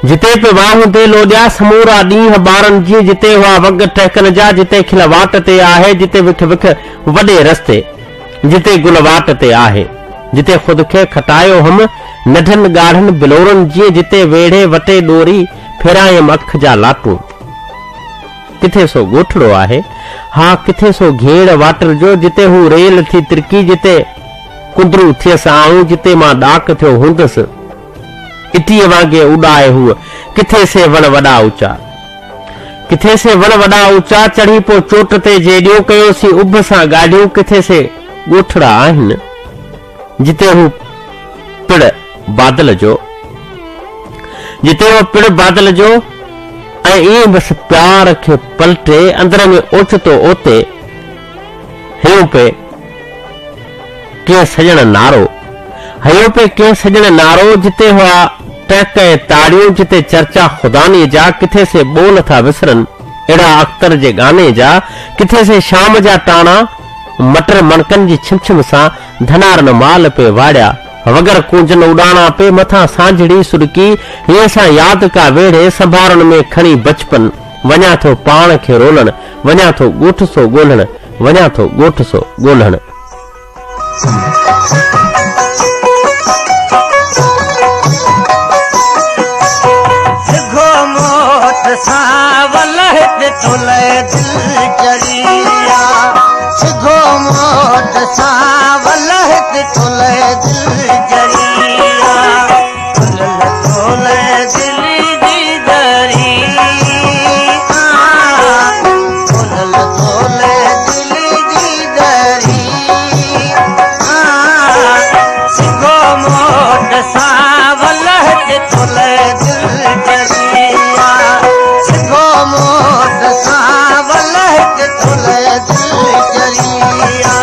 جتي پي واهوندي لوڏيا سمورا ڏينهن ٻارن جيئن جتي هئا وڳ ٽهڪن جا جتي کل واٽ تي آهي جتي وک وک وڏي رستي جتي گل واٽ تي آهي جتي خود کي کٽايو هئم ننڍن ڳاڙهن بلورن جيئن جتي ويڙهي وٽي ڏوري ڦيرايم اک جا لاٽون ڪٿي سو ڳوٺڙو آهي ها ڪٿي سو گهيڙ واٽر جو جتي هو ريل ٿي ترڪي جتي ڪندرو ٿيس آئون جتي مان ڏاڪ ٿيو هوندس. اٽيء وانگي اڏائي هوء، ڪٿي سي وڻ وڏا اوچا. ڪٿي سي وڻ وڏا اوچا، چڙهي پو چوٽ تي جيڏيون، ڪيوسين اڀ سان ڳالهيون، ڪٿي سي ڳوٺڙا آهن، جتي هو پڙ بادل جو. جتي هو پڙ بادل جو، ۽ ائين بس پيار کي پلٽي، اندر ۾ اوچتو اوتي هنيو پئي. ڪنهن سڄڻ نعرو هنيو پئي ڪنهن سڄڻ نعرو جتي هئا ٽهڪ ۽ تاڙيون جتي چرچا خداني جا ڪٿي سي ٻول ٿا وسرن اهڙا اختر جي ڳاني جا ڪٿي سي شام جا ٽاڻا مٽر مڻڪن جي ڇم ڇم سان ڌنارن مال پئي واڙيا وگر ڪونجن اڏاڻا پئي مٿان سانجهڙي سڏڪي هينئين سان ياد ڪا ويڙهي سنڀارن ۾ کڻي بچپن وڃان ٿو پاڻ کي رولڻ وڃان ٿو ڳوٺ سو ڳولڻ وڃان ٿو ڳوٺ سو ڳولڻ. سگهو موٽ سانول هت تولئه دل چري آ سگهو موٽ سانول هت تولئه دل چري آ کليل تولئه دل جي دري آ کليل تولئه دل جي دري آ سگهو موٽ سانول هت تولئه دل چري آ سگهو موٽ سانول هت تولئه دل چري آ.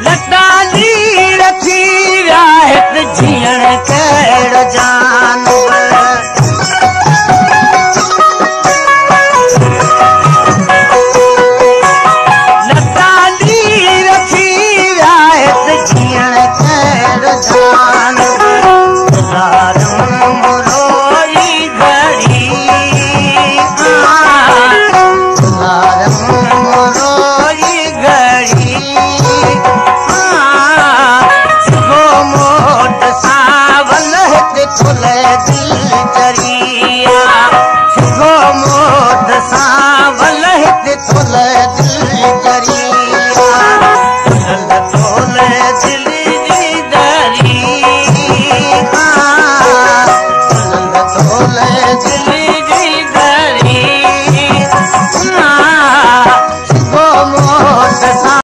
لٽا ليڙ ٿي ويا هت جيئڻ ڪهڙو جانب. لٽا ليڙ ٿي ويا هت جيئڻ ڪهڙو جانب. گذاريم روئي گهڙي آ گذاريم روئي گهڙي آ سگهو موٽ سانول هت تولئه دل چري آ سگهو موٽ سانول هت تولئه.